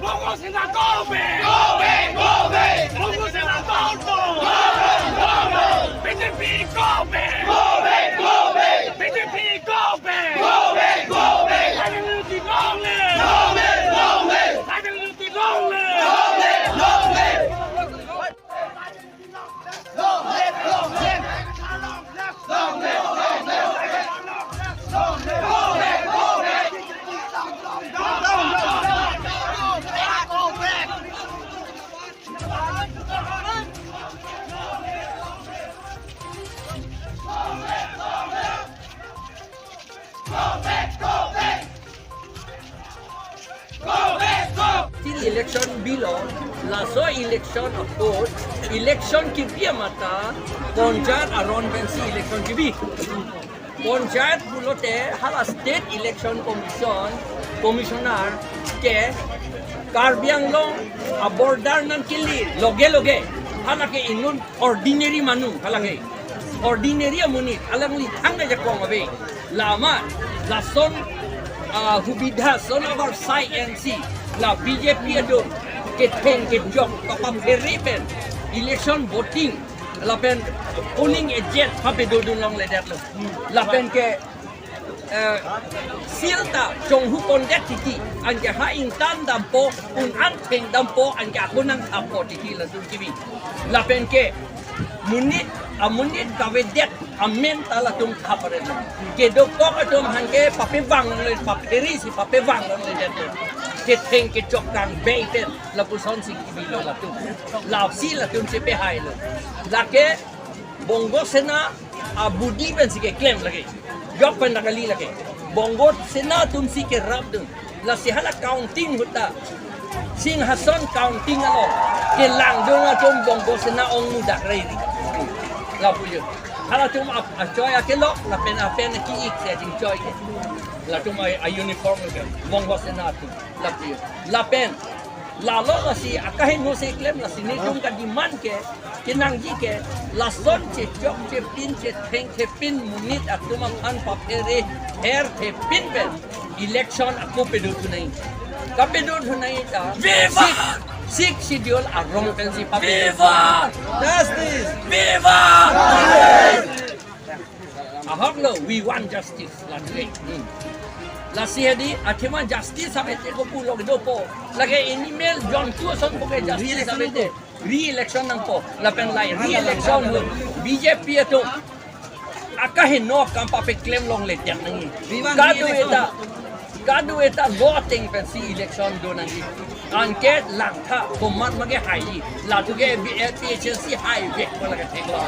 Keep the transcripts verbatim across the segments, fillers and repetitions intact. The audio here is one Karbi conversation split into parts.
Bongo Sena go back! Go back! Go back! Bongo Sena down! Down! Down! Down! B J P go back! Go back! Go back! B J P go back! Go back! Go back! Tribal unity long live! Long live! Long live! Tribal unity long live! Long live! Long live! Election bilo, laso election apot, election kebi amata, panchayat aron pensi election kebi. Panchayat pulote hala State Election Commission, Commissioner ke Karbi Anglong a-border nangkele loge loge, hala ke inut ordinary manu, hala ke ordinary amonit, alangli thangta jakong ave. Lama, lason, ah, hubidha son abar sai N C, la B J P adung ketheng kejok kapaphere pen election voting lapen polling agent papedo dun longledetlo. Lapen ke, eh, seal ta chonghu pondet titi, anke ha ingtan dampo, un an theng dampo, anke ako nangthappo titi latum kebi. Lapen ke monit, amonit kavedet amen ta latum thap aret. Kedokok atum aphan ke papevang longle, papherisi papevang longledetlo. Ketheng kejok kangbei pen lapusonsi kebilo latum. Lasi latum chepehailo. Lake Bongo Sena abudi pensi keklem lake. Jok pen ta kali lake. Bongo Sena atumsi kerapdun. Lasi hala counting ahut ta, Singhason counting along kelangdun atum Bongo Sena ong mudak reiri. Lapu jo. Halatum ap-, achoi akelok, lapen apen ki-ik si achingchoi ke. Latum a, a-uniform ke. Bongo Sena atum. Lapu jo. Lapen lalo lasi akaheno si klem, lasi netum kademand ke, kenangji ke, lason chechok chepin chetheng thepin monit atum aphan paphere her thepin pen election ako pedothu nangji. Kapedothu nangji ta Viva! Sixth, Sixth Schedule arong pensi papedo. Viva! Justice! Viva! Ahok lo, we want justice. Lasi. Hmm. Lasi hedi, athema justice ave te ko pulo kedopo. Lake animal jontu ason puke justice ave te. Re-election nangpo. Lapen lahai re-election lo. B J P atum akaheno akam papeklem longledet nangji. Kado eta, kado eta lo ateng pensi election do nangji. Anke langtha komat make hai. Latum ke B F P H L C hai vek pala ke thek lo.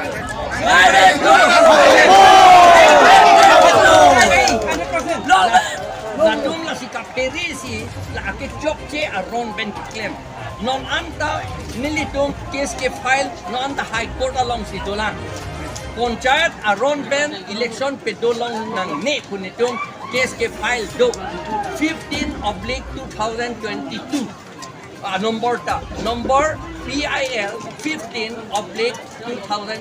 Latum lasi kapherisi la ake chokche aron pen keklem. Non anta nelitum case kefile, non anta High Court alongsi dolang. Panchayat aron pen election pedolong nangne pu netum case kefile do, fifteen oblique two thousand twenty-two. Ah, number ta, number P I L fifteen oblique two thousand.